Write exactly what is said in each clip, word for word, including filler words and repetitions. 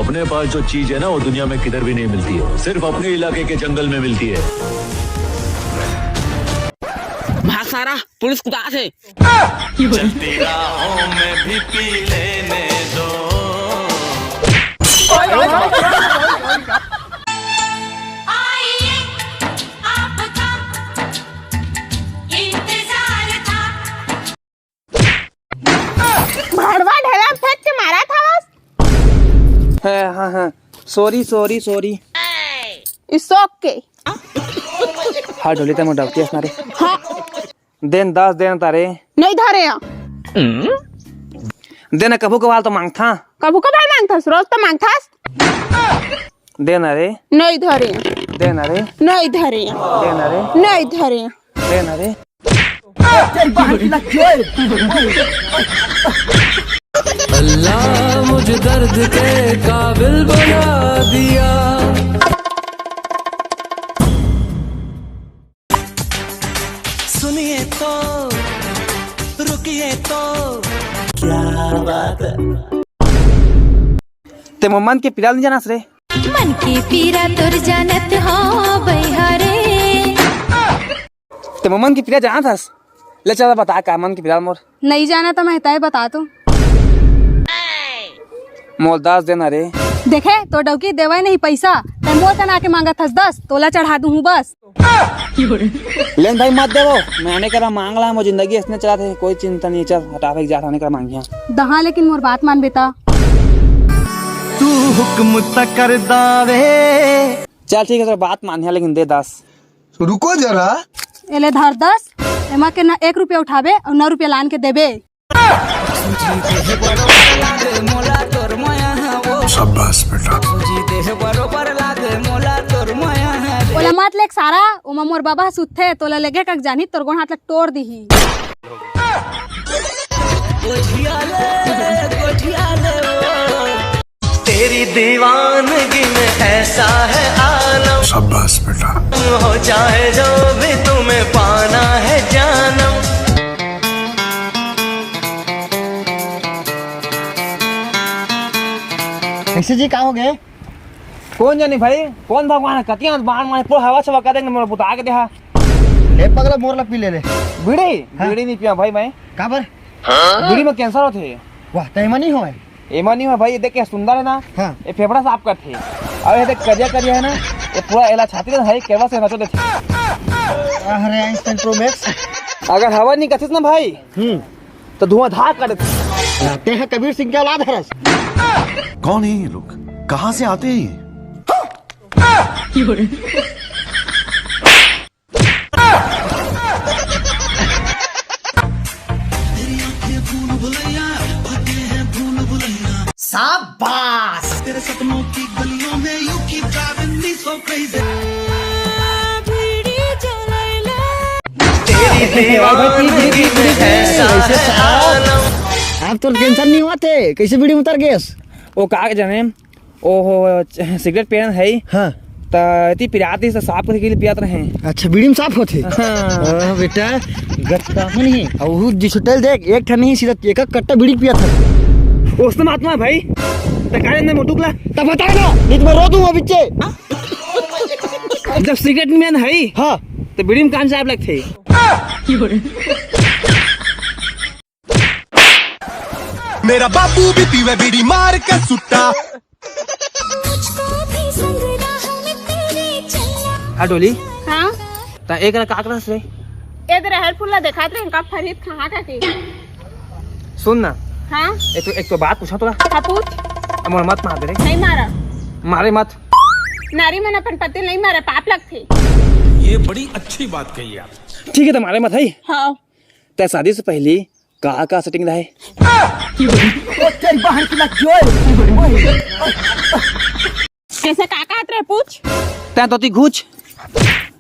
अपने पास जो चीज है ना, वो दुनिया में किधर भी नहीं मिलती है, सिर्फ अपने इलाके के जंगल में मिलती है। भाग सारा, पुलिस कुदात हे। चलती राहों में भी पी लेने दो। आइए, आपका इंतजार था। भड़वा ढेला फेंक के मारा था बस। हाँ, हाँ, हाँ। Sorry, sorry, sorry। It's okay। हाँ, ढोली, तैं मोर डौकी अस ना रे। हाँ। देन दस देन तारे। नहीं धरे हैं। देन कभू कभार तो मांगथा। कभू कभार मांगथस, रोज तो मांगथस। देन रे। नहीं धरे हैं। देन रे। नहीं धरे हैं। देन रे। नहीं धरे हैं। देन रे। अल्लाह मुझे दर्द के काबिल बना दिया। सुनिए तो, रुकिए तो, क्या बात है। तैं मोर मन के पीरा ल नइ जानस रे। मन के पीरा तोर जानत हो बइहा रे। तैं मोर मन के पीरा जानत हस? ले चल बता का मन के पीरा मोर। नइ जानत हंव मैं, तैं बता तो। मोला दस देना रे। देखे, तोर डौकी देवय नहीं पइसा, तैं मोर कना आके मांगत हस दस, तोला चढ़ा दूहूं बस। ले न भाई, मत देवो, मैं आने करा मांग ला, मोर जिंदगी अइसने चलत हे, कोई चिंता नहीं, चल हटा, फेंक जा, आने करा मांगिया। दहा, लेकिन मोर बात मान बेटा। तू हुक्म त कर दावे। चल ठीक हे, तोर बात मानिया, लेकिन दे दस। रुको जरा। एले धर दस, एमा के ना एक रुपया उठाबे अउ ना रुपया लान के देबे। शाबाश बेटा। ओला मत लेग सारा, ओमा मोर बाबा सुतथे, तोला लेगे कक जानी, तोर गोड़ हाथ ला तोड़ दीही। तेरी दीवानगी में ऐसा है आलम। शाबाश बेटा। हो जाए जो भी तुम्हें पाना है जानम। कैसे जी, का हो गए? कोन जानी भाई, कोन भगवान हे, कतिया बाण मारे, पूरा हवा छवा कर देंगे, मोर बुता के देहा। ले पगला, मोर ला पी ले ले। बीड़ी? हाँ। बीड़ी नहीं पिया भाई मैं। काबर? बीड़ी में कैंसर होथे। वाह, त एमा नहीं होय। एमा नहीं होय भाई, ये देख के सुंदर हे ना। हाँ। ये फेफड़ा साफ करथे। अउ ये देख करिया करिया हे ना, ये पूरा एला छाती ले भाई, केवा से नचो देथे। अरे Einstein Pro Max। अगर हवा नहीं कथिस ना भाई, हम्म। तो धुआंधार कर देथे। तैं ह कबीर सिंह के औलाद हरस। कौन है ये लोग? कहाँ से आते हैं ये? शाबाश। अब तोर कैंसर नहीं होवत हे, कैसे बीड़ी में उतर गेस? ओ का जाने, ओहो, सिगरेट पियन हे। हाँ। त एती पिरात ही साफ करे के लिए पियात रहे। अच्छा, बीड़ी में साफ होथे? हाँ। हाँ, बेटा, गत्ता हो नहीं। अउ वो जी सुटेल देख, एक ठन नहीं, सीधा एक कट्टा बीड़ी पियाथे। ओसने महात्मा भाई, त का रे मोटुकला? त बता ना, नहीं तो मैं रो दूंगा बिच्चे। जब सिगरेट में हे, हाँ। त बीड़ी में कान साफ लगथे। मेरा बाबू भी पीवे बीड़ी मार के सुट्टा। हाँ डोली। हाँ। त एक ला का करस रे? ए दे रहर फूल ला देखात रहे, का फरीद कहाँ का के? सुन ना। हाँ। एक तो, एक तो बात पूछा तोला। हाँ, पूछ। अब मोर मत मार दे रे। नहीं मारा। मारे मत। नारी मन अपन पति नहीं मारे, पाप लगथे। ये बड़ी अच्छी बात कही आप। ठीक हे, त मारे मत हे। हाँ। तैं शादी से पहली का का सेटिंग रहे? ओ तेरी बहन की लग जोए। कैसे का कहत रहे पूछ? तैं तो ती घुच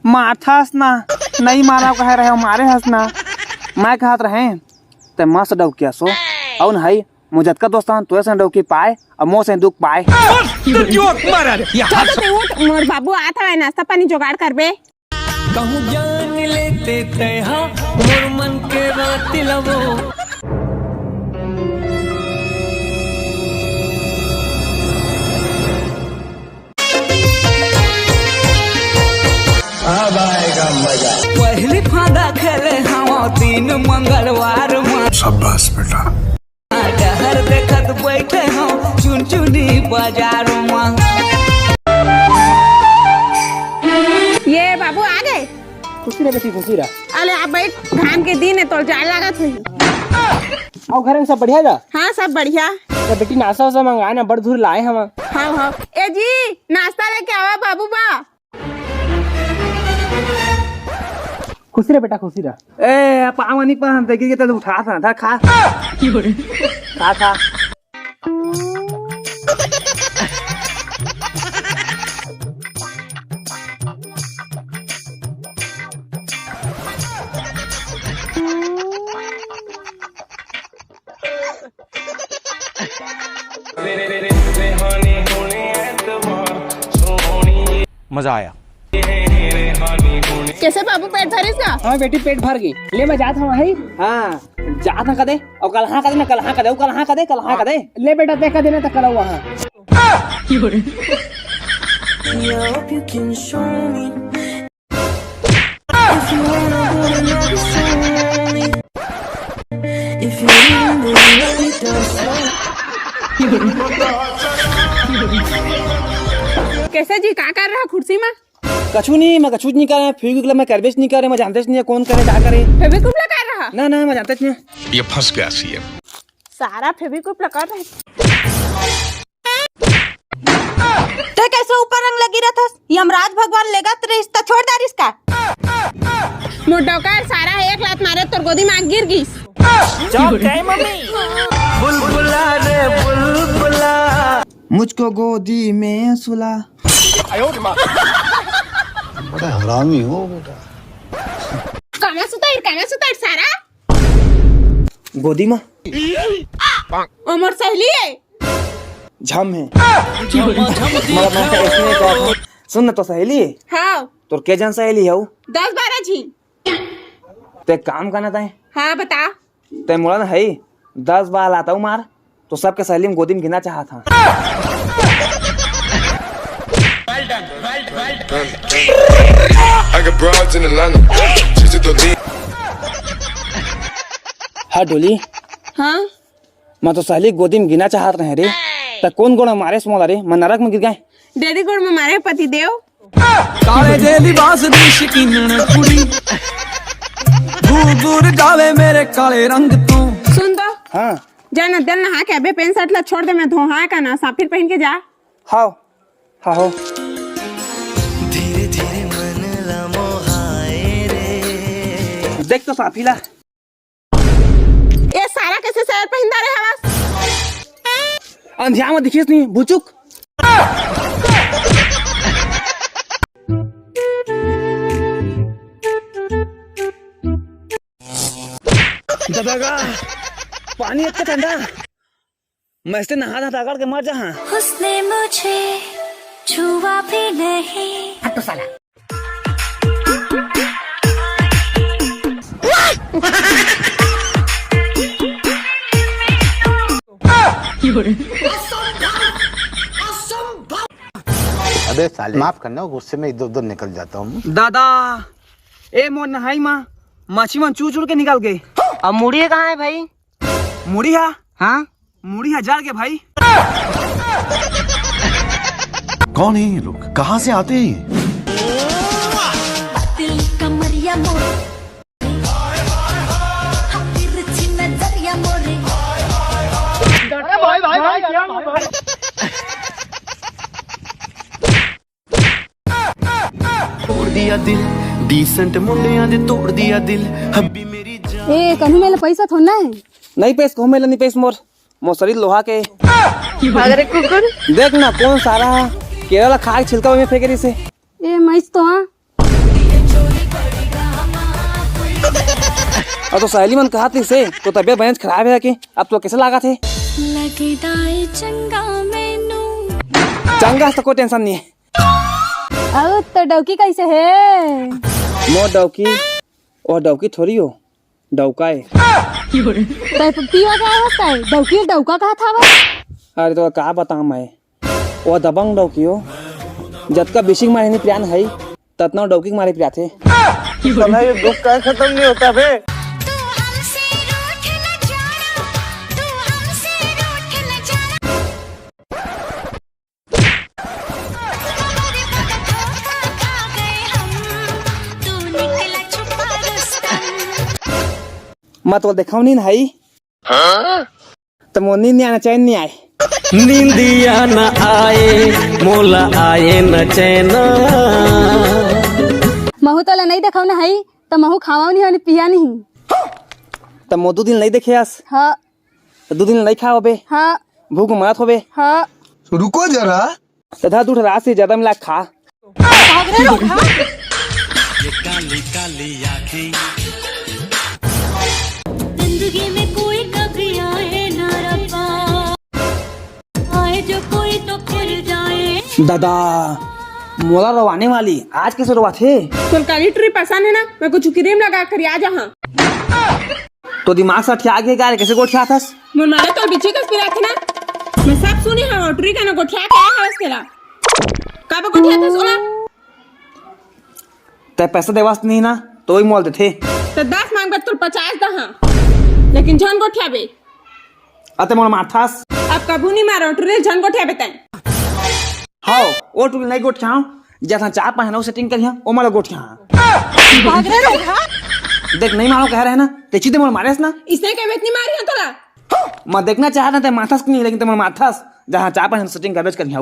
मारथस ना, नहीं मारा कहे रहे, मारे हस ना। मैं कहत रहे, तैं मस्त डौकिया सो। अउ न हई, मोर जतका दोस्त हन, तोरे से डौकी पाए, अउ मोर से दुख पाए। चल तो उठ, मोर बाबू आत हवय, नाश्ता पानी जुगाड़ करबे। कहूँ जान लेते तैहा मोर मन के बात लवो। पहली फांदा खेले हवा तीन मंगलवार में। शाबाश बेटा। डहर देखत बैठे हो चुनचुनी बाजार में। ये बाबू आ गए। खुशी रह बेटी, खुशी रह। अले आप बैठ, धान के दिन है, तोर जाए लागत होही। अउ घर में सब बढ़िया गा? हाँ, सब बढ़िया। तो बेटी, नाश्ता वास्ता मंगाए ना, बड़ दूर लाए हम। हाँ, हाँ। ए जी, नाश्ता लेके आवा बाबू बा। खुशी रह बेटा, खुशी रह। ए, पाँव नहीं पहन, देखिए तो उठा था, था, खा। खा, खा। मजा आया। कैसे बाबू, पेट भरिस ना? हाँ बेटी, पेट भर गई। ले, मैं जात हूँ भाई। हाँ, जात हूँ कदे, अउ कल हाँ कदे ना, कल हाँ कदे, अउ कल हाँ कदे, कल हाँ कदे। ले बेटा, ते कदे ना, तो कल हाँ। कैसे जी, का कर रहा कुर्सी में? कछु नहीं, मैं कछु नहीं करे, फिर भी मैं करबेच नहीं करे, मैं जानतेच नहीं है कौन करे, का करे। फेविक्विक लगा रहा? ना, ना, मैं जानतेच नहीं। ये फंस गया सीएम। सारा फेविक्विक लगा रहा। ते कैसे ऊपर रंग लगी रहत हस? यमराज भगवान लेगत रहिस त छोड़ डारिस का? मोर डौका सारा एक लात मारे तोर गोदी में गिर गिस। चौक गए मम्मी। बुलबुला रे बुलबुला, मुझको गोदी में सुला। बड़ा हरामी हो बेटा। कामा सुताइर, कामा सुताइर सारा। गोदी में। ओ मोर सहेली है। झम है। मतलब मैं तो इसने कहा था। सुन ना तो सहेली है। हाँ। तोर के जन सहेली है वो? दस बारह जी। ते काम करना ताए। हाँ, बता। ते मोला ना है, दस बार लाता हूँ मार, तो सबके सहेली में गोदी में गिना चाहत हाँ। I got broads in Atlanta, she's a Dolly। हाँ डोली। हाँ। मैं तो सहेली गोदी में गिना चाहत रहे रे। त कौन गोड़ मारे मोला रे, मैं नरक में गिर गए। डेडी गोड़ में मारे पति देव। काले जे लिबास दी शकीनन कुड़ी, दूर दूर जावे मेरे काले रंग तू। सुन तो। हाँ। जा ना, दिल नहा के अबे पैंट शर्ट ला छोड़ दे, मैं धोहा का ना साफिर पहन के जा। हाओ, हाओ। धीरे धीरे मन ला मोहाए रे। देख तो साफी ला। ए सारा कैसे सैर पहिंदा रे हवस? अंधिया में दिखिस नहीं, बुचुक। ददागा, पानी अच्छा ठंडा। मैं इससे नहा था, ताकड़ के मर जा। हाँ। उसने मुझे छुआ भी नहीं। हट तो साला। अबे साले, माफ करना, गुस्से में इधर उधर निकल जाता हूँ। दादा, ए मोर नहाई मा माछी मन चूड़ चूड़ के निकल गए। अब मुड़ी कहाँ है भाई? मुड़ी हा? हाँ? मुड़ी हा जड़ के भाई। कौन है ये लोग, कहाँ से आते हैं ये? दिल कमरिया मोर, तिरछी नजरिया मोरे। अरे भाई, भाई, भाई, क्या भाई? तोड़ दिया दिल, decent मुंडियां दे तोड़ दिया दिल। हब्बी मेरी जान। ए, कन्हू मेला पैसा थोड़ा है। नहीं पैस, कहूँ मेला नहीं पैस मोर, मोर शरीर लोहा के। भाग रे कुकुर। देख ना, कौन सारा केला ला खा के छिलका में फेंके रही से। ए, मैस तो हाँ। अब तो सहेली मन कहा थी से, तो तबियत बहन खराब है कि अब तो कैसे लागा थे? लगे दाई चंगा मैनू। चंगा से तो कोई tension नहीं है। अउ तो डौकी कैसे है? मोर डौकी, ओ डौकी थोड़ी हो, डौका है। तो पीवा का होता है? डौकी डौका कहा था वो? अरे तो का बताऊं मैं, वो दबंग डौकी हो, जतका बिशिक मारे नहीं प्रियान है, ततना डौकी के मारे प्रिया थे। साला ये दुख का खत्म नहीं होता बे। तू हमसे रूठ न जाना, तू हमसे रूठ न जाना। मैं तो देखाव नहीं भाई। त मोर नींद नइ आय न चैन नइ आय। नींदिया न आए, मोला आए न चैन। महू तोला नइ देखाव न हई, त महू खावा नहीं हव न पिया नहीं। त मोर दू दिन नइ देखे हस। हाँ। त दू दिन नइ खाव बे। हाँ। भूख मरत होबे। हाँ। रुको जरा। त धा दू ठो राशि ज्यादा मिला खा। भाग रे लोग, हाँ? ये काली काली आँखें। जिंदगी में कोई कभी आए ना रब्बा, आए जो कोई तो फिर जाए। दादा, मोला रोवाने वाली आज कैसे रोवाथे? तोर काली टुरी पसंद है ना, मैं कुछ क्रीम लगा कर आ जहाँ। तो दिमाग सठिया गे का रे, कैसे गोठियाथस? मोर मारे तोर बिच्छी कस पिराथे ना। मैं सब सुने हवं, टुरी कना गोठिया के आए हवस तेला। काबर गोठियाथस ओला? तै पैसा देवास नहीं ना, तो वही मोल देथे। त दस मांगबे त तोर पचास दहां, लेकिन झन गोठियाबे। अते मोर मारथस। अब कभू नहीं मारंव, टुरी झन गोठियाबे तैं। हव, ओ टुरी नइ गोठियाहंव, जहाँ चाह पाहन ओ सेटिंग करिहा, ओ मोला गोठियाहा। भाग रे रे, हाँ? देख, नइ मारंव कहे रहेंव ना, तैं चीते मोला मारेस ना। इसने कहे मैं इतनी मारी हूँ तोला। मैं देखना चाहत ना तैं मारथस कि नहीं, लेकिन तैं मोला मारथस, जहाँ चाह पाहन सेटिंग करबेच करिहा।